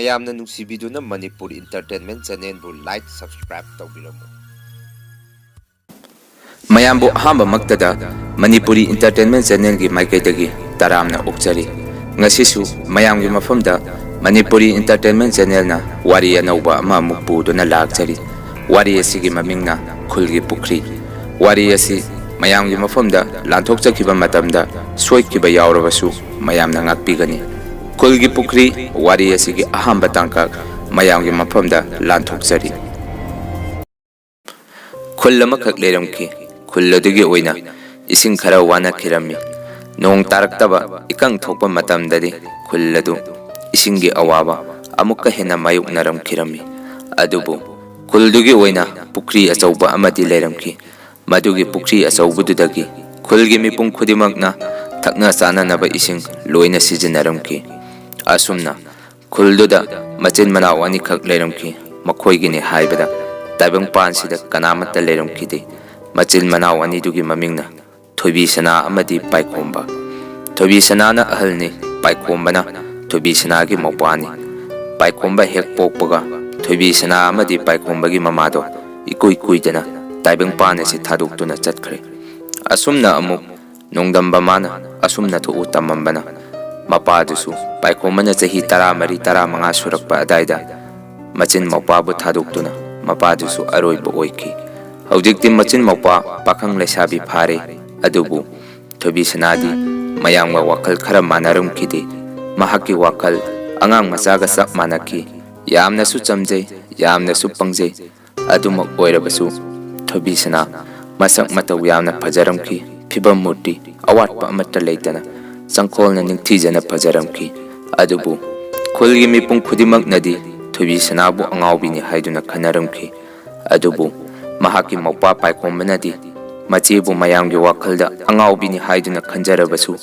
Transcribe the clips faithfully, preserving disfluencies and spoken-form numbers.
ꯃꯌꯥꯝꯅ ꯅꯨꯡꯁꯤꯕꯤꯗꯨꯅ Manipur Entertainment Channelꯕꯨ like, subscribe ꯇꯧꯕꯤꯔꯝꯃꯨ꯫ ꯃꯌꯥꯝꯕꯨ ꯑꯍꯥꯟꯕꯃꯛꯇꯗ Manipuri Entertainment Channelꯒꯤ ꯃꯥꯏꯀꯩꯗꯒꯤ ꯇꯔꯥꯝꯅ ꯑꯣꯛꯆꯔꯤ꯫ ꯉꯁꯤꯁꯨ ꯃꯌꯥꯝꯒꯤ ꯃꯐꯝꯗ ꯃꯅꯤꯄꯨꯔꯤ Entertainment Channelꯅ ꯋꯥꯔꯤ ꯑꯅꯧꯕ ꯑꯃ ꯑꯃꯨꯛ ꯄꯨꯗꯨꯅ ꯂꯥꯛꯆꯔꯤ꯫ ꯋꯥꯔꯤ ꯑꯁꯤꯒꯤ ꯃꯃꯤꯡꯅ ꯈꯨꯜꯒꯤ ꯄꯨꯈ꯭ꯔꯤ꯫ ꯋꯥꯔꯤ ꯑꯁꯤ ꯃꯌꯥꯝꯒꯤ ꯃꯐꯝꯗ ꯂꯥꯟꯊꯣꯛꯆꯈꯤꯕ ꯃꯇꯝꯗ ꯁꯣꯏꯈꯤꯕ ꯌꯥꯎꯔꯕꯁꯨ ꯃꯌꯥꯝꯅ ꯉꯥꯛꯄꯤꯒꯅꯤ꯫ ꯈꯨꯜꯒꯤ ꯄꯨꯈ꯭ꯔꯤ ꯋꯥꯔꯤ ꯑꯁꯤꯒꯤ ꯑꯍꯥꯟꯕ ꯇꯥꯡꯀꯛ ꯃꯌꯥꯝꯒꯤ ꯃꯐꯝꯗ ꯂꯥꯟꯊꯣꯛꯆꯔꯤ꯫ ꯈꯨꯜ ꯑꯃꯈꯛ ꯂꯩꯔꯝꯈꯤ꯫ ꯈꯨꯜ ꯑꯗꯨꯒꯤ ꯑꯣꯏꯅ ꯏꯁꯤꯡ ꯈꯔ ꯋꯥꯅꯈꯤꯔꯝꯃꯤ꯫ ꯅꯣꯡ ꯇꯥꯔꯛꯇꯕ ꯏꯀꯪ ꯊꯣꯛꯄ ꯃꯇꯝꯗꯗꯤ ꯈꯨꯜ ꯑꯗꯨ ꯏꯁꯤꯡꯒꯤ ꯑꯋꯥꯕ ꯑꯃꯨꯛꯀ ꯍꯦꯟꯅ ꯃꯥꯌꯣꯛꯅꯔꯝꯈꯤꯔꯝꯃꯤ꯫ ꯑꯗꯨꯕꯨ ꯈꯨꯜꯗꯨꯒꯤ ꯑꯣꯏꯅ ꯄꯨꯈ꯭ꯔꯤ ꯑꯆꯧꯕ ꯑꯃꯗꯤ ꯂꯩꯔꯝꯈꯤ꯫ ꯃꯗꯨꯒꯤ ꯄꯨꯈ꯭ꯔꯤ ꯑꯆꯧꯕꯗꯨꯗꯒꯤ ꯈꯨꯜꯒꯤ ꯃꯤꯄꯨꯝ ꯈꯨꯗꯤꯡꯃꯛꯅ ꯊꯛꯅ ꯆꯥꯅꯅꯕ ꯏꯁꯤꯡ ꯂꯣꯏꯅ ꯁꯤꯖꯤꯟꯅꯔꯝꯈꯤ꯫ ꯑꯁꯨꯝꯅ ꯈꯨꯜꯗꯨꯗ ꯃꯆꯤꯟ ꯃꯅꯥꯎ ꯑꯅꯤꯈꯛ ꯂꯩꯔꯝꯈꯤ꯫ ꯃꯈꯣꯏꯒꯤꯅꯤ ꯍꯥꯏꯕꯗ ꯇꯥꯏꯕꯪꯄꯥꯟꯁꯤꯗ ꯀꯅꯥꯃꯠꯇ ꯂꯩꯔꯝꯈꯤꯗꯦ꯫ ꯃꯆꯤꯟ ꯃꯅꯥꯎ ꯑꯅꯤꯗꯨꯒꯤ ꯃꯃꯤꯡꯅ ꯊꯣꯏꯕꯤ ꯁꯅꯥ ꯑꯃꯗꯤ ꯄꯥꯏꯈꯣꯝꯕ꯫ ꯊꯣꯏꯕꯤ ꯁꯅꯥꯅ ꯑꯍꯜꯅꯤ, ꯄꯥꯏꯈꯣꯝꯕꯅ ꯊꯣꯏꯕꯤ ꯁꯅꯥꯒꯤ ꯃꯧꯄ꯭ꯋꯥꯅꯤ꯫ ꯄꯥꯏꯈꯣꯝꯕ ꯍꯦꯛ ꯄꯣꯛꯄꯒ ꯊꯣꯏꯕꯤ ꯁꯅꯥ ꯑꯃꯗꯤ ꯄꯥꯏꯈꯣꯝꯕꯒꯤ ꯃꯃꯥꯗꯣ ꯏꯀꯨꯏ ꯀꯨꯏꯗꯅ ꯇꯥꯏꯕꯪꯄꯥꯟ ꯑꯁꯤ ꯊꯥꯗꯣꯛꯇꯨꯅ ꯆꯠꯈ꯭ꯔꯦ꯫ ꯑꯁꯨꯝꯅ ꯑꯃꯨꯛ ꯅꯣꯡꯗꯝꯕ ꯃꯥꯅ ꯑꯁꯨꯝꯅ ꯊꯣꯛꯎ ꯇꯝꯃꯝꯕꯅ ꯃꯄꯥꯗꯨꯁꯨ ꯄꯥꯏꯈꯣꯝꯕꯅ ꯆꯍꯤ ꯇꯔꯥꯃꯔꯤ ꯇꯔꯥꯃꯉꯥ ꯁꯨꯔꯛꯄ ꯑꯗꯥꯏꯗ ꯃꯆꯤꯟ ꯃꯧꯄ꯭ꯋꯥꯕꯨ ꯊꯥꯗꯣꯛꯇꯨꯅ ꯃꯄꯥꯗꯨꯁꯨ ꯑꯔꯣꯏꯕ ꯑꯣꯏꯈꯤ꯫ ꯍꯧꯖꯤꯛꯇꯤ ꯃꯆꯤꯟ ꯃꯧꯄ꯭ꯋꯥ ꯄꯥꯈꯪ ꯂꯩꯁꯥꯕꯤ ꯐꯥꯔꯦ꯫ ꯑꯗꯨꯕꯨ ꯊꯣꯏꯕꯤ ꯁꯅꯥꯗꯤ ꯃꯌꯥꯝꯒ ꯋꯥꯈꯜ ꯈꯔ ꯃꯥꯟꯅꯔꯝꯈꯤꯗꯦ꯫ ꯃꯍꯥꯛꯀꯤ ꯋꯥꯈꯜ ꯑꯉꯥꯡ ꯃꯆꯥꯒ ꯆꯞ ꯃꯥꯟꯅꯈꯤ꯫ ꯌꯥꯝꯅꯁꯨ ꯆꯝꯖꯩ, ꯌꯥꯝꯅꯁꯨ ꯄꯪꯖꯩ꯫ ꯑꯗꯨꯃꯛ ꯑꯣꯏꯔꯕꯁꯨ ꯊꯣꯏꯕꯤ ꯁꯅꯥ ꯃꯁꯛ ꯃꯇꯧ ꯌꯥꯝꯅ ꯐꯖꯔꯝꯈꯤ꯫ ꯐꯤꯕꯝ ꯃꯨꯔꯇꯤ ꯑꯋꯥꯠꯄ ꯑꯃꯠꯇ ꯂꯩꯇꯅ ꯆꯪꯈꯣꯜꯅ ꯅꯤꯡꯊꯤꯖꯅ ꯐꯖꯔꯝꯈꯤ꯫ ꯑꯗꯨꯕꯨ ꯈꯨꯜꯒꯤ ꯃꯤꯄꯨꯝ ꯈꯨꯗꯤꯡꯃꯛꯅꯗꯤ ꯊꯣꯏꯕꯤ ꯁꯅꯥꯕꯨ ꯑꯉꯥꯎꯕꯤꯅꯤ ꯍꯥꯏꯗꯨꯅ ꯈꯟꯅꯔꯝꯈꯤ꯫ ꯑꯗꯨꯕꯨ ꯃꯍꯥꯛꯀꯤ ꯃꯧꯄ꯭ꯋꯥ ꯄꯥꯏꯈꯣꯝꯕꯅꯗꯤ ꯃꯆꯦꯕꯨ ꯃꯌꯥꯝꯒꯤ ꯋꯥꯈꯜꯗ ꯑꯉꯥꯎꯕꯤꯅꯤ ꯍꯥꯏꯗꯨꯅ ꯈꯟꯖꯔꯕꯁꯨ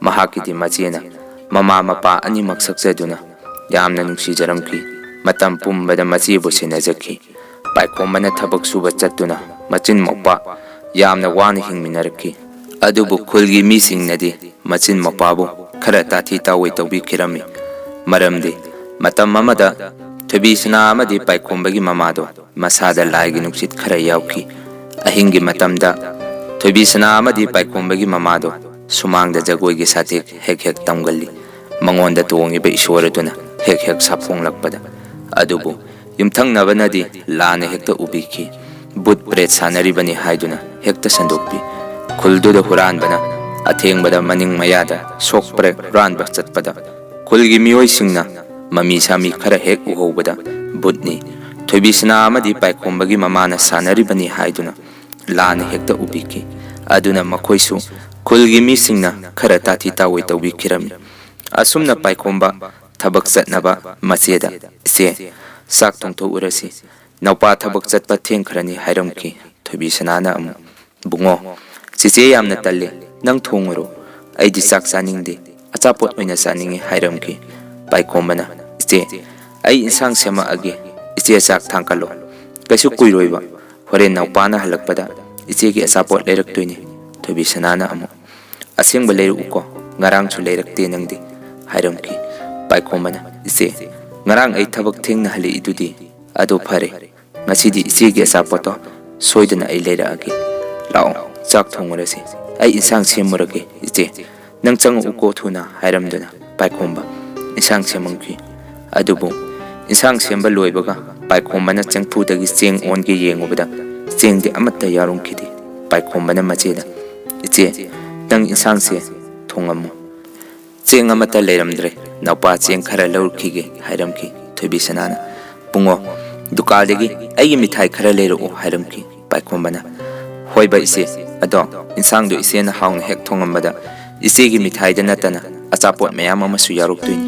ꯃꯍꯥꯛꯀꯤꯗꯤ ꯃꯆꯦꯅ ꯃꯃꯥ ꯃꯄꯥ ꯑꯅꯤꯃꯛ ꯁꯛꯆꯗꯨꯅ ꯌꯥꯝꯅ ꯅꯨꯡꯁꯤꯖꯔꯝꯈꯤ꯫ ꯃꯇꯝ ꯄꯨꯝꯕꯗ ꯃꯆꯦꯕꯨ ꯁꯦꯟꯅꯖꯈꯤ꯫ ꯄꯥꯏꯈꯣꯝꯕꯅ ꯊꯕꯛ ꯁꯨꯕ ꯆꯠꯇꯨꯅ ꯃꯆꯤꯟ ꯃꯧꯄ꯭ꯋꯥ ꯌꯥꯝꯅ ꯋꯥꯅ ꯍꯤꯡꯃꯤꯟꯅꯔꯛꯈꯤ꯫ ꯑꯗꯨꯕꯨ ꯈꯨꯜꯒꯤ ꯃꯤꯁꯤꯡꯅꯗꯤ ꯃꯆꯤꯟ ꯃꯧꯄ꯭ꯋꯥꯕꯨ ꯈꯔ ꯇꯥꯊꯤ ꯇꯥꯑꯣꯏ ꯇꯧꯕꯤꯈꯤꯔꯝꯃꯤ꯫ ꯃꯔꯝꯗꯤ ꯃꯇꯝ ꯑꯃꯗ ꯊꯣꯏꯕꯤꯁꯅꯥ ꯑꯃꯗꯤ ꯄꯥꯏꯈꯣꯝꯕꯒꯤ ꯃꯃꯥꯗꯣ ꯃꯁꯥꯗ ꯂꯥꯏꯒꯤ ꯅꯨꯡꯁꯤꯠ ꯈꯔ ꯌꯥꯎꯈꯤ꯫ ꯑꯍꯤꯡꯒꯤ ꯃꯇꯝꯗ ꯊꯣꯏꯕꯤꯁꯅꯥ ꯑꯃꯗꯤ ꯄꯥꯏꯈꯣꯝꯕꯒꯤ ꯃꯃꯥꯗꯣ ꯁꯨꯃꯥꯡꯗ ꯖꯒꯣꯏꯒꯤ ꯁꯥꯊꯦꯛ ꯍꯦꯛ ꯍꯦꯛ ꯇꯝꯒꯜꯂꯤ꯫ ꯃꯉꯣꯟꯗ ꯇꯣꯡꯉꯤꯕ ꯏꯁꯣꯔ ꯑꯗꯨꯅ ꯍꯦꯛ ꯍꯦꯛ ꯁꯥꯐꯣꯡꯂꯛꯄꯗ, ꯑꯗꯨꯕꯨ ꯌꯨꯝꯊꯪꯅꯕꯅꯗꯤ ꯂꯥꯟꯅ ꯍꯦꯛꯇ ꯎꯕꯤꯈꯤ꯫ ꯚꯨꯠ ꯄ꯭ꯔꯦꯠ ꯁꯥꯟꯅꯔꯤꯕꯅꯤ ꯍꯥꯏꯗꯨꯅ ꯍꯦꯛꯇ ꯁꯟꯗꯣꯛꯄꯤ꯫ ꯈꯨꯜꯗꯨꯗ ꯍꯨꯔꯥꯟꯕꯅ ꯑꯊꯦꯡꯕꯗ ꯃꯅꯤꯡ ꯃꯌꯥꯗ ꯁꯣꯛ ꯄ꯭ꯔꯦꯛ ꯍꯨꯔꯥꯟꯕ ꯆꯠꯄꯗ, ꯈꯨꯜꯒꯤ ꯃꯤꯑꯣꯏꯁꯤꯡꯅ ꯃꯃꯤ ꯁꯥꯃꯤ ꯈꯔ ꯍꯦꯛ ꯎꯍꯧꯕꯗ, ꯚꯨꯠꯅꯤ, ꯊꯣꯏꯕꯤꯁꯅꯥ ꯑꯃꯗꯤ ꯄꯥꯏꯈꯣꯝꯕꯒꯤ ꯃꯃꯥꯅ ꯁꯥꯟꯅꯔꯤꯕꯅꯤ ꯍꯥꯏꯗꯨꯅ ꯂꯥꯟꯅ ꯍꯦꯛꯇ ꯎꯕꯤꯈꯤ꯫ ꯑꯗꯨꯅ ꯃꯈꯣꯏꯁꯨ ꯈꯨꯜꯒꯤ ꯃꯤꯁꯤꯡꯅ ꯈꯔ ꯇꯥꯊꯤ ꯇꯥꯑꯣꯏ ꯇꯧꯕꯤꯈꯤꯔꯝꯃꯤ꯫ ꯑꯁꯨꯝꯅ ꯄꯥꯏꯈꯣꯝꯕ ꯊꯕꯛ ꯆꯠꯅꯕ ꯃꯆꯦꯗ, "ꯏꯆꯦ, ꯆꯥꯛ ꯊꯣꯡꯊꯣꯛꯎꯔꯁꯤ, ꯅꯧꯄꯥ ꯊꯕꯛ ꯆꯠꯄ ꯊꯦꯡꯈ꯭ꯔꯅꯤ" ꯍꯥꯏꯔꯝꯈꯤ꯫ ꯊꯣꯏꯕꯤꯁꯅꯥꯅ ꯑꯃꯨꯛ, "ꯕꯨꯡꯉꯣ, ꯆꯦꯆꯦ ꯌꯥꯝꯅ ꯇꯜꯂꯤ, ꯅꯪ ꯊꯣꯡꯉꯨꯔꯣ, ꯑꯩꯗꯤ ꯆꯥꯛ ꯆꯥꯅꯤꯡꯗꯦ, ꯑꯆꯥꯄꯣꯠ ꯑꯣꯏꯅ ꯆꯥꯅꯤꯡꯉꯤ" ꯍꯥꯏꯔꯝꯈꯤ꯫ ꯄꯥꯏꯈꯣꯝꯕꯅ, "ꯏꯆꯦ, ꯑꯩ ꯏꯟꯁꯥꯡ ꯁꯦꯝꯃꯛꯑꯒꯦ, ꯏꯆꯦ ꯆꯥꯛ ꯊꯥꯡꯀꯠꯂꯣ, ꯀꯩꯁꯨ ꯀꯨꯏꯔꯣꯏꯕ, ꯍꯣꯔꯦꯟ ꯅꯧꯄꯥꯅ ꯍꯜꯂꯛꯄꯗ ꯏꯆꯦꯒꯤ ꯑꯆꯥꯄꯣꯠ ꯂꯩꯔꯛꯇꯣꯏꯅꯤ"꯫ ꯊꯣꯏꯕꯤꯁꯅꯥꯅ ꯑꯃꯨꯛ, "ꯑꯁꯦꯡꯕ ꯂꯩꯔꯛꯎꯀꯣ, ꯉꯔꯥꯡꯁꯨ ꯂꯩꯔꯛꯇꯦ ꯅꯪꯗꯤ" ꯍꯥꯏꯔꯝꯈꯤ꯫ ꯄꯥꯏꯈꯣꯝꯕꯅ, "ꯏꯆꯦ, ꯉꯔꯥꯡ ꯑꯩ ꯊꯕꯛ ꯊꯦꯡꯅ ꯍꯜꯂꯛꯏꯗꯨꯗꯤ, ꯑꯗꯣ ꯐꯔꯦ, ꯉꯁꯤꯗꯤ ꯏꯆꯦꯒꯤ ꯑꯆꯥꯄꯣꯠꯇꯣ ꯁꯣꯏꯗꯅ ꯑꯩ ꯂꯩꯔꯛꯑꯒꯦ꯫ ꯂꯥꯛꯑꯣ, ꯆꯥꯛ ꯊꯣꯡꯉꯨꯔꯁꯤ, ꯑꯩ ꯏꯟꯁꯥꯡ ꯁꯦꯝꯃꯨꯔꯒꯦ ꯏꯆꯦ, ꯅꯪ ꯆꯪꯉꯛꯎꯀꯣ ꯊꯨꯅ" ꯍꯥꯏꯔꯝꯗꯨꯅ ꯄꯥꯏꯈꯣꯝꯕ ꯏꯟꯁꯥꯡ ꯁꯦꯝꯃꯝꯈꯤ꯫ ꯑꯗꯨꯕꯨ ꯏꯟꯁꯥꯡ ꯁꯦꯝꯕ ꯂꯣꯏꯕꯒ ꯄꯥꯏꯈꯣꯝꯕꯅ ꯆꯦꯡꯐꯨꯗꯒꯤ ꯆꯦꯡ ꯑꯣꯟꯒꯦ ꯌꯦꯡꯉꯨꯕꯗ, ꯆꯦꯡꯗꯤ ꯑꯃꯠꯇ ꯌꯥꯎꯔꯝꯈꯤꯗꯦ꯫ ꯄꯥꯏꯈꯣꯝꯕꯅ ꯃꯆꯦꯗ, "ꯏꯆꯦ, ꯅꯪ ꯏꯟꯁꯥꯡꯁꯦ ꯊꯣꯡꯉꯝꯃꯨ"꯫ "ꯆꯦꯡ ꯑꯃꯠꯇ ꯂꯩꯔꯝꯗ꯭ꯔꯦ, ꯅꯧꯄꯥ ꯆꯦꯡ ꯈꯔ ꯂꯧꯔꯨꯈꯤꯒꯦ" ꯍꯥꯏꯔꯝꯈꯤ꯫ ꯊꯣꯏꯕꯤꯁꯅꯥꯅ, "ꯕꯨꯡꯉꯣ, ꯗꯨꯀꯥꯟꯗꯒꯤ ꯑꯩꯒꯤ ꯃꯤꯊꯥꯏ ꯈꯔ ꯂꯩꯔꯛꯎ" ꯍꯥꯏꯔꯝꯈꯤ꯫ ꯄꯥꯏꯈꯣꯝꯕꯅ, "ꯍꯣꯏꯕ ꯏꯆꯦ, ꯑꯗꯣ ꯏꯟꯁꯥꯡꯗꯣ ꯏꯆꯦꯅ ꯍꯥꯎꯅ ꯍꯦꯛ ꯊꯣꯡꯉꯝꯕꯗ ꯏꯆꯦꯒꯤ ꯃꯤꯊꯥꯏꯗ ꯅꯠꯇꯅ ꯑꯆꯥꯄꯣꯠ ꯃꯌꯥꯝ ꯑꯃꯁꯨ ꯌꯥꯎꯔꯛꯇꯣꯏꯅꯤ꯫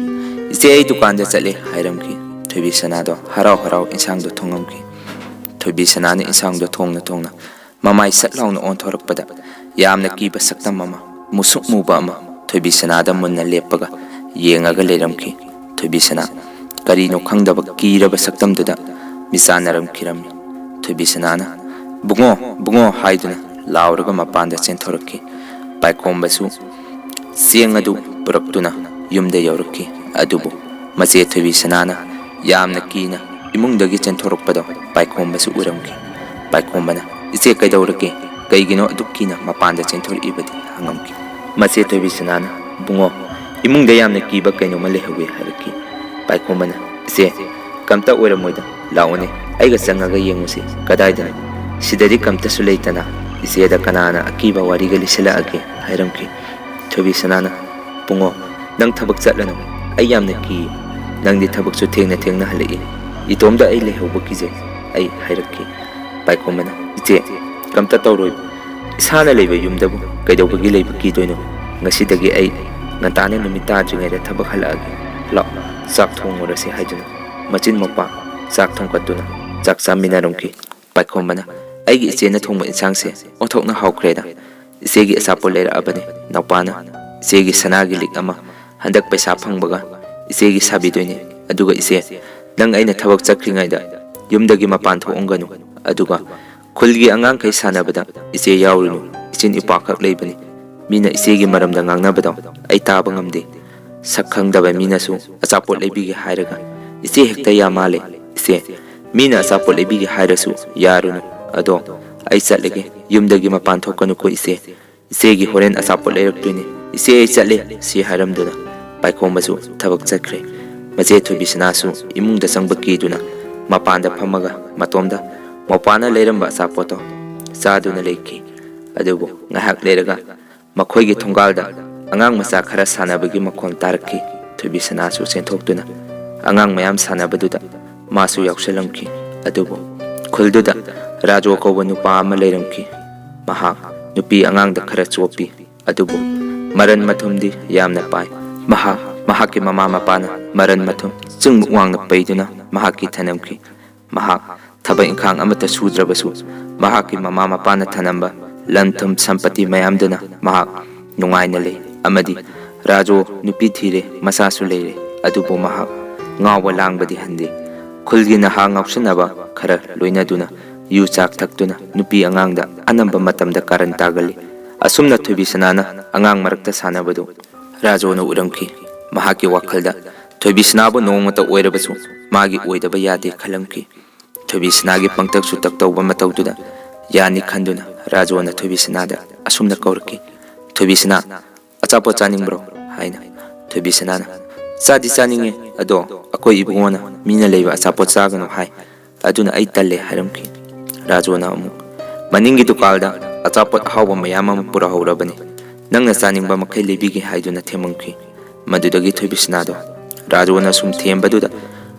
ꯏꯆꯦ, ꯑꯩ ꯗꯨꯀꯥꯟꯗ ꯆꯠꯂꯦ" ꯍꯥꯏꯔꯝꯈꯤ꯫ ꯊꯣꯏꯕꯤꯁꯅꯥꯗꯣ ꯍꯔꯥꯎ ꯍꯔꯥꯎ ꯏꯟꯁꯥꯡꯗꯣ ꯊꯣꯡꯉꯝꯈꯤ꯫ ꯊꯣꯏꯕꯤꯁꯅꯥꯅ ꯏꯟꯁꯥꯡꯗꯣ ꯊꯣꯡꯅ ꯊꯣꯡꯅ ꯃꯃꯥꯏ ꯁꯠ ꯂꯥꯎꯅ ꯑꯣꯟꯊꯣꯔꯛꯄꯗ, ꯌꯥꯝꯅ ꯀꯤꯕ ꯁꯛꯇꯝ ꯑꯃ, ꯃꯨꯁꯨꯛ ꯃꯨꯕ ꯑꯃ ꯊꯣꯏꯕꯤꯁꯅꯥꯗ ꯃꯨꯟꯅ ꯂꯦꯞꯄꯒ ꯌꯦꯡꯉꯒ ꯂꯩꯔꯝꯈꯤ꯫ ꯊꯣꯏꯕꯤꯁꯅꯥ ꯀꯔꯤꯅꯣ ꯈꯪꯗꯕ ꯀꯤꯔꯕ ꯁꯛꯇꯝꯗꯨꯗ ꯃꯤꯆꯥꯟꯅꯔꯝꯈꯤꯔꯝꯃꯤ꯫ ꯊꯣꯏꯕꯤꯁꯅꯥꯅ, "ꯕꯨꯡꯉꯣ, ꯕꯨꯡꯉꯣ" ꯍꯥꯏꯗꯨꯅ ꯂꯥꯎꯔꯒ ꯃꯄꯥꯟꯗ ꯆꯦꯟꯊꯣꯔꯛꯈꯤ꯫ ꯄꯥꯏꯈꯣꯝꯕꯁꯨ ꯆꯦꯡ ꯑꯗꯨ ꯄꯨꯔꯛꯇꯨꯅ ꯌꯨꯝꯗ ꯌꯧꯔꯛꯈꯤ꯫ ꯑꯗꯨꯕꯨ ꯃꯆꯦ ꯊꯣꯏꯕꯤ ꯁꯅꯥꯅ ꯌꯥꯝꯅ ꯀꯤꯅ ꯏꯃꯨꯡꯗꯒꯤ ꯆꯦꯟꯊꯣꯔꯛꯄꯗꯣ ꯄꯥꯏꯈꯣꯝꯕꯁꯨ ꯎꯔꯝꯈꯤ꯫ ꯄꯥꯏꯈꯣꯝꯕꯅ, "ꯏꯆꯦ, ꯀꯩꯗꯧꯔꯒꯦ? ꯀꯩꯒꯤꯅꯣ ꯑꯗꯨꯛ ꯀꯤꯅ ꯃꯄꯥꯟꯗ ꯆꯦꯟꯊꯣꯔꯛꯏꯕꯗꯤ?" ꯍꯪꯉꯝꯈꯤ꯫ ꯃꯆꯦ ꯊꯣꯏꯕꯤ ꯁꯅꯥꯅ, "ꯕꯨꯡꯉꯣ, ꯏꯃꯨꯡꯗ ꯌꯥꯝꯅ ꯀꯤꯕ ꯀꯩꯅꯣꯝꯃ ꯂꯩꯍꯧꯋꯤ" ꯍꯥꯏꯔꯛꯈꯤ꯫ ꯄꯥꯏꯈꯣꯝꯕꯅ, "ꯏꯆꯦ, ꯀꯝꯇ ꯑꯣꯏꯔꯝꯃꯣꯏꯗ, ꯂꯥꯛꯑꯣꯅꯦ, ꯑꯩꯒ ꯆꯪꯉꯒ ꯌꯦꯡꯉꯨꯁꯤ꯫ ꯀꯗꯥꯏꯗꯅꯣ? ꯁꯤꯗꯗꯤ ꯀꯝꯇꯁꯨ ꯂꯩꯇꯅ ꯏꯆꯦꯗ ꯀꯅꯥꯅ ꯑꯀꯤꯕ ꯋꯥꯔꯤꯒ ꯂꯤꯁꯤꯜꯂꯛꯑꯒꯦ?" ꯍꯥꯏꯔꯝꯈꯤ꯫ ꯊꯣꯏꯕꯤ ꯁꯅꯥꯅ, "ꯕꯨꯡꯉꯣ, ꯅꯪ ꯊꯕꯛ ꯆꯠꯂꯅꯨ, ꯑꯩ ꯌꯥꯝꯅ ꯀꯤ꯫ ꯅꯪꯗꯤ ꯊꯕꯛꯁꯨ ꯊꯦꯡꯅ ꯊꯦꯡꯅ ꯍꯜꯂꯛꯏ, ꯏꯇꯣꯝꯗ ꯑꯩ ꯂꯩꯍꯧꯕ ꯀꯤꯖꯩ" ꯑꯩ ꯍꯥꯏꯔꯛꯈꯤ꯫ ꯄꯥꯏꯈꯣꯝꯕꯅ, "ꯏꯆꯦ, ꯀꯝꯇ ꯇꯧꯔꯣꯏ, ꯏꯁꯥꯅ ꯂꯩꯕ ꯌꯨꯝꯗꯕꯨ ꯀꯩꯗꯧꯕꯒꯤ ꯂꯩꯕ ꯀꯤꯗꯣꯏꯅꯣ? ꯉꯁꯤꯗꯒꯤ ꯑꯩ ꯉꯟꯇꯥꯅ ꯅꯨꯃꯤꯠ ꯇꯥꯗ꯭ꯔꯤꯉꯩꯗ ꯊꯕꯛ ꯍꯜꯂꯛꯑꯒꯦ꯫ ꯂꯥꯛꯑꯣ, ꯆꯥꯛ ꯊꯣꯡꯉꯨꯔꯁꯤ" ꯍꯥꯏꯗꯨꯅ ꯃꯆꯤꯟ ꯃꯧꯄꯥ ꯆꯥꯛ ꯊꯣꯡꯒꯠꯇꯨꯅ ꯆꯥꯛ ꯆꯥꯃꯤꯟꯅꯔꯝꯈꯤ꯫ ꯄꯥꯏꯈꯣꯝꯕꯅ, "ꯑꯩꯒꯤ ꯏꯆꯦꯅ ꯊꯣꯡꯕ ꯏꯟꯁꯥꯡꯁꯦ ꯑꯣꯟꯊꯣꯛꯅ ꯍꯥꯎꯈ꯭ꯔꯦꯗ꯫ ꯏꯆꯦꯒꯤ ꯑꯆꯥꯄꯣꯠ ꯂꯩꯔꯛꯑꯕꯅꯤ ꯅꯥꯎꯄꯥꯅ꯫ ꯏꯆꯦꯒꯤ ꯁꯅꯥꯒꯤ ꯂꯤꯛ ꯑꯃ ꯍꯟꯗꯛ ꯄꯩꯁꯥ ꯐꯪꯕꯒ ꯏꯆꯦꯒꯤ ꯁꯥꯕꯤꯗꯣꯏꯅꯤ꯫ ꯑꯗꯨꯒ ꯏꯆꯦ, ꯅꯪ ꯑꯩꯅ ꯊꯕꯛ ꯆꯠꯈ꯭ꯔꯤꯉꯩꯗ ꯌꯨꯝꯗꯒꯤ ꯃꯄꯥꯟ ꯊꯣꯛꯑꯝꯒꯅꯨ꯫ ꯑꯗꯨꯒ ꯈꯨꯜꯒꯤ ꯑꯉꯥꯡꯈꯩ ꯁꯥꯟꯅꯕꯗ ꯏꯆꯦ ꯌꯥꯎꯔꯨꯅꯨ, ꯏꯆꯤꯟ ꯏꯄ꯭ꯋꯥꯈꯛ ꯂꯩꯕꯅꯤ꯫ ꯃꯤꯅ ꯏꯆꯦꯒꯤ ꯃꯔꯝꯗ ꯉꯥꯡꯅꯕꯗꯣ ꯑꯩ ꯇꯥꯕ ꯉꯝꯗꯦ꯫ ꯁꯛ ꯈꯪꯗꯕ ꯃꯤꯅꯁꯨ ꯑꯆꯥꯄꯣꯠ ꯂꯩꯕꯤꯒꯦ ꯍꯥꯏꯔꯒ ꯏꯆꯦ ꯍꯦꯛꯇ ꯌꯥ ꯃꯥꯜꯂꯦ꯫ ꯏꯆꯦ, ꯃꯤꯅ ꯑꯆꯥꯄꯣꯠ ꯂꯩꯕꯤꯒꯦ ꯍꯥꯏꯔꯁꯨ ꯌꯥꯔꯨꯅꯨ꯫ ꯑꯗꯣ ꯑꯩ ꯆꯠꯂꯒꯦ, ꯌꯨꯝꯗꯒꯤ ꯃꯄꯥꯟ ꯊꯣꯛꯀꯅꯨꯀꯣ ꯏꯆꯦ꯫ ꯏꯆꯦꯒꯤ ꯍꯣꯔꯦꯟ ꯑꯆꯥꯄꯣꯠ ꯂꯩꯔꯛꯇꯣꯏꯅꯤ꯫ ꯏꯆꯦ, ꯑꯩ ꯆꯠꯂꯦ" ꯁꯤ ꯍꯥꯏꯔꯝꯗꯨꯅ ꯄꯥꯏꯈꯣꯝꯕꯁꯨ ꯊꯕꯛ ꯆꯠꯈ꯭ꯔꯦ꯫ ꯃꯆꯦ ꯊꯣꯏꯕꯤꯁꯅꯥꯁꯨ ꯏꯃꯨꯡꯗ ꯆꯪꯕ ꯀꯤꯗꯨꯅ ꯃꯄꯥꯟꯗ ꯐꯝꯃꯒ ꯃꯇꯣꯝꯗ ꯃꯧꯄꯥꯅ ꯂꯩꯔꯝꯕ ꯑꯆꯥꯄꯣꯠꯇꯣ ꯆꯥꯗꯨꯅ ꯂꯩꯈꯤ꯫ ꯑꯗꯨꯕꯨ ꯉꯥꯏꯍꯥꯛ ꯂꯩꯔꯒ ꯃꯈꯣꯏꯒꯤ ꯊꯣꯡꯒꯥꯜꯗ ꯑꯉꯥꯡ ꯃꯆꯥ ꯈꯔ ꯁꯥꯟꯅꯕꯒꯤ ꯃꯈꯣꯟ ꯇꯥꯔꯛꯈꯤ꯫ ꯊꯣꯏꯕꯤꯁꯅꯥꯁꯨ ꯆꯦꯟꯊꯣꯛꯇꯨꯅ ꯑꯉꯥꯡ ꯃꯌꯥꯝ ꯁꯥꯟꯅꯕꯗꯨꯗ ꯃꯥꯁꯨ ꯌꯥꯎꯁꯜꯂꯝꯈꯤ꯫ ꯑꯗꯨꯕꯨ ꯈꯨꯜꯗꯨꯗ ꯔꯥꯖꯨ ꯀꯧꯕ ꯅꯨꯄꯥ ꯑꯃ ꯂꯩꯔꯝꯈꯤ꯫ ꯃꯍꯥꯛ ꯅꯨꯄꯤ ꯑꯉꯥꯡꯗ ꯈꯔ ꯆꯣꯞꯄꯤ, ꯑꯗꯨꯕꯨ ꯃꯔꯟ ꯃꯊꯨꯝꯗꯤ ꯌꯥꯝꯅ ꯄꯥꯏ꯫ ꯃꯍꯥꯛ, ꯃꯍꯥꯛꯀꯤ ꯃꯃꯥ ꯃꯄꯥꯅ ꯃꯔꯟ ꯃꯊꯨꯝ ꯆꯤꯡꯃꯨꯛ ꯋꯥꯡꯅ ꯄꯩꯗꯨꯅ ꯃꯍꯥꯛꯀꯤ ꯊꯅꯝꯈꯤ꯫ ꯃꯍꯥꯛ ꯊꯕꯛ ꯏꯪꯈꯥꯡ ꯑꯃꯠꯇ ꯁꯨꯗ꯭ꯔꯕꯁꯨ ꯃꯍꯥꯛꯀꯤ ꯃꯃꯥ ꯃꯄꯥꯅ ꯊꯅꯝꯕ ꯂꯟ ꯊꯨꯝ ꯁꯝꯄꯇꯤ ꯃꯌꯥꯝꯗꯨꯅ ꯃꯍꯥꯛ ꯅꯨꯡꯉꯥꯏꯅ ꯂꯩ꯫ ꯑꯃꯗꯤ ꯔꯥꯖꯨ ꯅꯨꯄꯤ ꯊꯤꯔꯦ, ꯃꯆꯥꯁꯨ ꯂꯩꯔꯦ, ꯑꯗꯨꯕꯨ ꯃꯍꯥꯛ ꯉꯥꯎꯕ ꯂꯥꯡꯕꯗꯤ ꯍꯟꯗꯦ꯫ ꯈꯨꯜꯒꯤ ꯅꯍꯥ ꯉꯥꯎꯁꯤꯟꯅꯕ ꯈꯔ ꯂꯣꯏꯅꯗꯨꯅ ꯌꯨ ꯆꯥꯛ ꯊꯛꯇꯨꯅ ꯅꯨꯄꯤ ꯑꯉꯥꯡꯗ ꯑꯅꯝꯕ ꯃꯇꯝꯗ ꯀꯥꯔꯟ ꯇꯥꯒꯜꯂꯤ꯫ ꯑꯁꯨꯝꯅ ꯊꯣꯏꯕꯤꯁꯅꯥꯅ ꯑꯉꯥꯡ ꯃꯔꯛꯇ ꯁꯥꯟꯅꯕꯗꯨ ꯔꯥꯖꯨꯅ ꯎꯔꯝꯈꯤ꯫ ꯃꯍꯥꯛꯀꯤ ꯋꯥꯈꯜꯗ ꯊꯣꯏꯕꯤꯁꯅꯥꯕꯨ ꯅꯣꯡꯃꯇ ꯑꯣꯏꯔꯕꯁꯨ ꯃꯥꯒꯤ ꯑꯣꯏꯗꯕ ꯌꯥꯗꯦ ꯈꯜꯂꯝꯈꯤ꯫ ꯊꯣꯏꯕꯤꯁꯅꯥꯒꯤ ꯄꯪꯇꯛ ꯁꯨꯇꯛ ꯇꯧꯕ ꯃꯇꯧꯗꯨꯗ ꯌꯥꯅꯤ ꯈꯟꯗꯨꯅ ꯔꯥꯖꯨꯅ ꯊꯣꯏꯕꯤꯁꯅꯥꯗ ꯑꯁꯨꯝꯅ ꯀꯧꯔꯛꯈꯤ, "ꯊꯣꯏꯕꯤꯁꯅꯥ, ꯑꯆꯥꯄꯣꯠ ꯆꯥꯅꯤꯡꯕ꯭ꯔꯣ?" ꯍꯥꯏꯅ꯫ ꯊꯣꯏꯕꯤꯁꯅꯥꯅ, "ꯆꯥꯗꯤ ꯆꯥꯅꯤꯡꯉꯦ, ꯑꯗꯣ ꯑꯩꯈꯣꯏ ꯏꯕꯨꯡꯉꯣꯅ ꯃꯤꯅ ꯂꯩꯕ ꯑꯆꯥꯄꯣꯠ ꯆꯥꯒꯅꯨ ꯍꯥꯏ, ꯑꯗꯨꯅ ꯑꯩ ꯇꯜꯂꯦ" ꯍꯥꯏꯔꯝꯈꯤ꯫ ꯔꯥꯖꯨꯅ ꯑꯃꯨꯛ, "ꯃꯅꯤꯡꯒꯤ ꯗꯨꯀꯥꯟꯗ ꯑꯆꯥꯄꯣꯠ ꯑꯍꯥꯎꯕ ꯃꯌꯥꯝ ꯑꯃ ꯄꯨꯔꯛꯍꯧꯔꯕꯅꯤ, ꯅꯪꯅ ꯆꯥꯅꯤꯡꯕ ꯃꯈꯩ ꯂꯩꯕꯤꯒꯦ" ꯍꯥꯏꯗꯨꯅ ꯊꯦꯝꯃꯝꯈꯤ꯫ ꯃꯗꯨꯗꯒꯤ ꯊꯣꯏꯕꯤꯁꯅꯥꯗꯣ ꯔꯥꯖꯨꯅ ꯁꯨꯝ ꯊꯦꯝꯕꯗꯨꯗ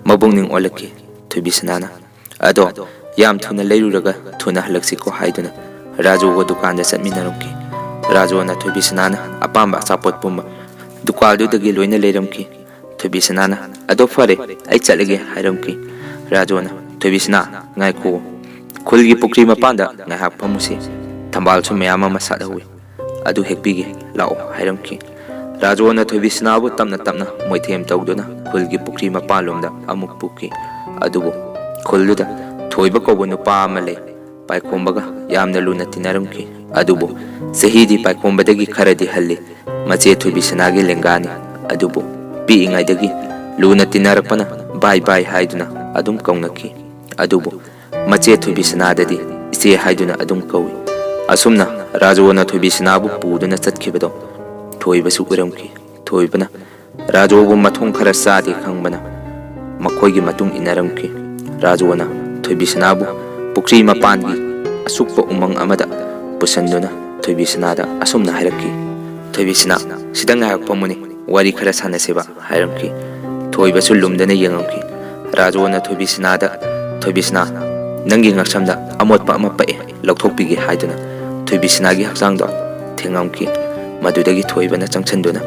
ꯃꯕꯨꯛꯅꯤꯡ ꯑꯣꯜꯂꯛꯈꯤ꯫ ꯊꯣꯏꯕꯤꯁꯅꯥꯅ, "ꯑꯗꯣ ꯌꯥꯝ ꯊꯨꯅ ꯂꯩꯔꯨꯔꯒ ꯊꯨꯅ ꯍꯜꯂꯛꯁꯤꯀꯣ" ꯍꯥꯏꯗꯨꯅ ꯔꯥꯖꯨꯒ ꯗꯨꯀꯥꯟꯗ ꯆꯠꯃꯤꯟꯅꯔꯝꯈꯤ꯫ ꯔꯥꯖꯨꯅ ꯊꯣꯏꯕꯤꯁꯅꯥꯅ ꯑꯄꯥꯝꯕ ꯑꯆꯥꯄꯣꯠ ꯄꯨꯝꯕ ꯗꯨꯀꯥꯟꯗꯨꯗꯒꯤ ꯂꯣꯏꯅ ꯂꯩꯔꯝꯈꯤ꯫ ꯊꯣꯏꯕꯤꯁꯅꯥꯅ, "ꯑꯗꯣ ꯐꯔꯦ, ꯑꯩ ꯆꯠꯂꯒꯦ" ꯍꯥꯏꯔꯝꯈꯤ꯫ ꯔꯥꯖꯨꯅ, "ꯊꯣꯏꯕꯤꯁꯅꯥ, ꯉꯥꯏꯈꯨꯑꯣ꯫ ꯈꯨꯜꯒꯤ ꯄꯨꯈ꯭ꯔꯤ ꯃꯄꯥꯟꯗ ꯉꯥꯏꯍꯥꯛ ꯐꯝꯃꯨꯁꯤ꯫ ꯊꯝꯕꯥꯜꯁꯨ ꯃꯌꯥꯝ ꯑꯃ ꯁꯥꯠꯍꯧꯋꯤ꯫ ꯑꯗꯨ ꯍꯦꯛꯄꯤꯒꯦ ꯂꯥꯛꯑꯣ" ꯍꯥꯏꯔꯝꯈꯤ꯫ ꯔꯥꯖꯨꯅ ꯊꯣꯏꯕꯤꯁꯅꯥꯕꯨ ꯇꯞꯅ ꯇꯞꯅ ꯃꯣꯏꯊꯦꯝ ꯇꯧꯗꯨꯅ ꯈꯨꯜꯒꯤ ꯄꯨꯈ꯭ꯔꯤ ꯃꯄꯥꯟꯂꯣꯝꯗ ꯑꯃꯨꯛ ꯄꯨꯈꯤ꯫ ꯑꯗꯨꯕꯨ ꯈꯨꯜꯗꯨꯗ ꯊꯣꯏꯕ ꯀꯧꯕ ꯅꯨꯄꯥ ꯑꯃ ꯂꯩ꯫ ꯄꯥꯏꯈꯣꯝꯕꯒ ꯌꯥꯝꯅ ꯂꯨꯅ ꯇꯤꯟꯅꯔꯝꯈꯤ꯫ ꯑꯗꯨꯕꯨ ꯆꯍꯤꯗꯤ ꯄꯥꯏꯈꯣꯝꯕꯗꯒꯤ ꯈꯔꯗꯤ ꯍꯜꯂꯤ꯫ ꯃꯆꯦ ꯊꯣꯏꯕꯤꯁꯅꯥꯒꯤ ꯂꯦꯡꯒꯥꯅꯤ꯫ ꯑꯗꯨꯕꯨ ꯄꯤꯛꯏꯉꯩꯗꯒꯤ ꯂꯨꯅ ꯇꯤꯟꯅꯔꯛꯄꯅ ꯚꯥꯏ ꯚꯥꯏ ꯍꯥꯏꯗꯨꯅ ꯑꯗꯨꯝ ꯀꯧꯅꯈꯤ꯫ ꯑꯗꯨꯕꯨ ꯃꯆꯦ ꯊꯣꯏꯕꯤꯁꯅꯥꯗꯗꯤ ꯏꯆꯦ ꯍꯥꯏꯗꯨꯅ ꯑꯗꯨꯝ ꯀꯧꯏ꯫ ꯑꯁꯨꯝꯅ ꯔꯥꯖꯨꯅ ꯊꯣꯏꯕꯤꯁꯅꯥꯕꯨ ꯄꯨꯗꯨꯅ ꯆꯠꯈꯤꯕꯗꯣ ꯊꯣꯏꯕꯁꯨ ꯎꯔꯝꯈꯤ꯫ ꯊꯣꯏꯕꯅ ꯔꯥꯖꯨꯕꯨ ꯃꯊꯣꯡ ꯈꯔ ꯆꯥꯗꯦ ꯈꯪꯕꯅ ꯃꯈꯣꯏꯒꯤ ꯃꯇꯨꯡ ꯏꯟꯅꯔꯝꯈꯤ꯫ ꯔꯥꯖꯨꯅ ꯊꯣꯏꯕꯤꯁꯅꯥꯕꯨ ꯄꯨꯈ꯭ꯔꯤ ꯃꯄꯥꯟꯒꯤ ꯑꯁꯨꯛꯄ ꯎꯃꯪ ꯑꯃꯗ ꯄꯨꯁꯟꯗꯨꯅ ꯊꯣꯏꯕꯤꯁꯅꯥꯗ ꯑꯁꯨꯝꯅ ꯍꯥꯏꯔꯛꯈꯤ, "ꯊꯣꯏꯕꯤꯁꯅꯥ, ꯁꯤꯗ ꯉꯥꯏꯍꯥꯛ ꯐꯝꯃꯨꯅꯦ, ꯋꯥꯔꯤ ꯈꯔ ꯁꯥꯟꯅꯁꯦꯕ" ꯍꯥꯏꯔꯝꯈꯤ꯫ ꯊꯣꯏꯕꯁꯨ ꯂꯨꯝꯗꯅ ꯌꯦꯡꯉꯝꯈꯤ꯫ ꯔꯥꯖꯨꯅ ꯊꯣꯏꯕꯤꯁꯅꯥꯗ, "ꯊꯣꯏꯕꯤꯁꯅꯥ, ꯅꯪꯒꯤ ꯉꯛꯁꯝꯗ ꯑꯃꯣꯠꯄ ꯑꯃ ꯄꯛꯑꯦ, ꯂꯧꯊꯣꯛꯄꯤꯒꯦ" ꯍꯥꯏꯗꯨꯅ ꯊꯣꯏꯕꯤꯁꯅꯥꯒꯤ ꯍꯛꯆꯥꯡꯗꯣ ꯊꯦꯡꯉꯝꯈꯤ꯫ ꯃꯗꯨꯗꯒꯤ ꯊꯣꯏꯕꯅ ꯆꯪꯁꯤꯟꯗꯨꯅ,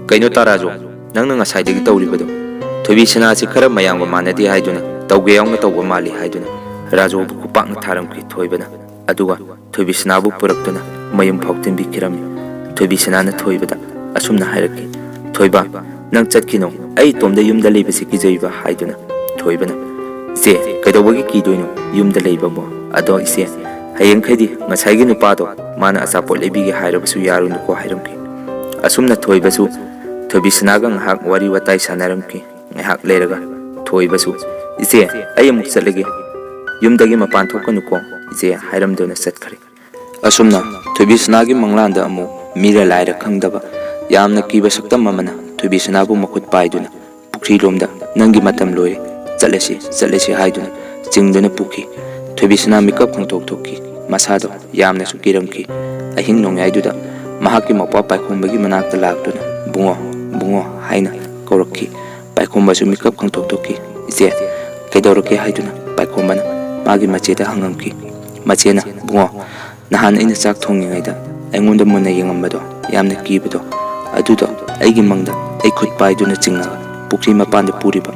"ꯀꯩꯅꯣ ꯇꯥ ꯔꯥꯖꯨ, ꯅꯪꯅ ꯉꯁꯥꯏꯗꯒꯤ ꯇꯧꯔꯤꯕꯗꯣ? ꯊꯣꯏꯕꯤꯁꯅꯥꯁꯤ ꯈꯔ ꯃꯌꯥꯝꯒ ꯃꯥꯟꯅꯗꯦ ꯍꯥꯏꯗꯨꯅ ꯇꯧꯒꯦ ꯌꯥꯎꯅ ꯇꯧꯕ ꯃꯥꯜꯂꯤ" ꯍꯥꯏꯗꯨꯅ ꯔꯥꯖꯨꯕꯨ ꯈꯨꯄꯥꯛꯅ ꯊꯥꯔꯝꯈꯤ ꯊꯣꯏꯕꯅ꯫ ꯑꯗꯨꯒ ꯊꯣꯏꯕꯤꯁꯅꯥꯕꯨ ꯄꯨꯔꯛꯇꯨꯅ ꯃꯌꯨꯝ ꯐꯥꯎ ꯊꯤꯟꯕꯤꯈꯤꯔꯝꯃꯤ꯫ ꯊꯣꯏꯕꯤꯁꯅꯥꯅ ꯊꯣꯏꯕꯗ ꯑꯁꯨꯝꯅ ꯍꯥꯏꯔꯛꯈꯤ, "ꯊꯣꯏꯕ, ꯅꯪ ꯆꯠꯈꯤꯅꯣ, ꯑꯩ ꯏꯇꯣꯝꯗ ꯌꯨꯝꯗ ꯂꯩꯕꯁꯤ ꯀꯤꯖꯩꯕ" ꯍꯥꯏꯗꯨꯅ꯫ ꯊꯣꯏꯕꯅ, "ꯏꯆꯦ, ꯀꯩꯗꯧꯕꯒꯤ ꯀꯤꯗꯣꯏꯅꯣ? ꯌꯨꯝꯗ ꯂꯩꯕꯕꯨ꯫ ꯑꯗꯣ ꯏꯆꯦ, ꯍꯌꯦꯡꯈꯩꯗꯤ ꯉꯁꯥꯏꯒꯤ ꯅꯨꯄꯥꯗꯣ ꯃꯥꯅ ꯑꯆꯥꯄꯣꯠ ꯂꯩꯕꯤꯒꯦ ꯍꯥꯏꯔꯕꯁꯨ ꯌꯥꯔꯨꯅꯨꯀꯣ" ꯍꯥꯏꯔꯝꯈꯤ꯫ ꯑꯁꯨꯝꯅ ꯊꯣꯏꯕꯁꯨ ꯊꯣꯏꯕꯤꯁꯅꯥꯒ ꯉꯥꯏꯍꯥꯛ ꯋꯥꯔꯤ ꯋꯥꯇꯥꯏ ꯁꯥꯟꯅꯔꯝꯈꯤ꯫ ꯉꯥꯏꯍꯥꯛ ꯂꯩꯔꯒ ꯊꯣꯏꯕꯁꯨ, "ꯏꯆꯦ, ꯑꯩ ꯑꯃꯨꯛ ꯆꯠꯂꯒꯦ꯫ ꯌꯨꯝꯗꯒꯤ ꯃꯄꯥꯟ ꯊꯣꯛꯀꯅꯨꯀꯣ, ꯏꯆꯦ" ꯍꯥꯏꯔꯝꯗꯨꯅ ꯆꯠꯈ꯭ꯔꯦ꯫ ꯑꯁꯨꯝꯅ ꯊꯣꯏꯕꯤꯁꯅꯥꯒꯤ ꯃꯪꯂꯥꯟꯗ ꯑꯃꯨꯛ ꯃꯤꯔ ꯂꯥꯏꯔ ꯈꯪꯗꯕ ꯌꯥꯝꯅ ꯀꯤꯕ ꯁꯛꯇꯝ ꯑꯃꯅ ꯊꯣꯏꯕꯤꯁꯅꯥꯕꯨ ꯃꯈꯨꯠ ꯄꯥꯏꯗꯨꯅ ꯄꯨꯈ꯭ꯔꯤꯂꯣꯝꯗ, "ꯅꯪꯒꯤ ꯃꯇꯝ ꯂꯣꯏꯔꯦ, ꯆꯠꯂꯁꯤ, ꯆꯠꯂꯁꯤ" ꯍꯥꯏꯗꯨꯅ ꯆꯤꯡꯗꯨꯅ ꯄꯨꯈꯤ꯫ ꯊꯣꯏꯕꯤꯁꯅꯥ ꯃꯤꯀꯞ ꯈꯪꯊꯣꯛ ꯊꯣꯛꯈꯤ꯫ ꯃꯁꯥꯗꯣ ꯌꯥꯝꯅꯁꯨ ꯀꯤꯔꯝꯈꯤ꯫ ꯑꯍꯤꯡ ꯅꯣꯡꯌꯥꯏꯗꯨꯗ ꯃꯍꯥꯛꯀꯤ ꯃꯧꯄ꯭ꯋꯥ ꯄꯥꯏꯈꯣꯝꯕꯒꯤ ꯃꯅꯥꯛꯇ ꯂꯥꯛꯇꯨꯅ, "ꯕꯨꯡꯉꯣ, ꯕꯨꯡꯉꯣ" ꯍꯥꯏꯅ ꯀꯧꯔꯛꯈꯤ꯫ ꯄꯥꯏꯈꯣꯝꯕꯁꯨ ꯃꯤꯀꯞ ꯈꯪꯊꯣꯛ ꯊꯣꯛꯈꯤ꯫ "ꯏꯆꯦ, ꯀꯩꯗꯧꯔꯒꯦ?" ꯍꯥꯏꯗꯨꯅ ꯄꯥꯏꯈꯣꯝꯕꯅ ꯃꯥꯒꯤ ꯃꯆꯦꯗ ꯍꯪꯉꯝꯈꯤ꯫ ꯃꯆꯦꯅ, "ꯕꯨꯡꯉꯣ, ꯅꯍꯥꯟ ꯑꯩꯅ ꯆꯥꯛ ꯊꯣꯡꯉꯤꯉꯩꯗ ꯑꯩꯉꯣꯟꯗ ꯃꯨꯟꯅ ꯌꯦꯡꯉꯝꯕꯗꯣ, ꯌꯥꯝꯅ ꯀꯤꯕꯗꯣ, ꯑꯗꯨꯗꯣ ꯑꯩꯒꯤ ꯃꯪꯗ ꯑꯩ ꯈꯨꯠ ꯄꯥꯏꯗꯨꯅ ꯆꯤꯡꯉꯒ ꯄꯨꯈ꯭ꯔꯤ ꯃꯄꯥꯟꯗ ꯄꯨꯔꯤꯕ,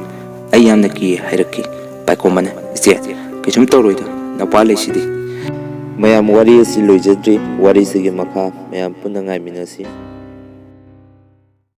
ꯑꯩ ꯌꯥꯝꯅ ꯀꯤꯌꯦ" ꯍꯥꯏꯔꯛꯈꯤ ꯄꯥꯏꯈꯣꯝꯕꯅ꯫ "ꯏꯆꯦ, ꯀꯩꯁꯨꯝ ꯇꯧꯔꯣꯏꯗ, ꯅꯄꯥ ꯂꯩꯁꯤꯗꯤ"꯫ ꯃꯌꯥꯝ, ꯋꯥꯔꯤ ꯑꯁꯤ ꯂꯣꯏꯖꯗ꯭ꯔꯤ꯫ ꯋꯥꯔꯤꯁꯤꯒꯤ ꯃꯈꯥ ꯃꯌꯥꯝ ꯄꯨꯟꯅ ꯉꯥꯏꯃꯤꯟꯅꯁꯤ꯫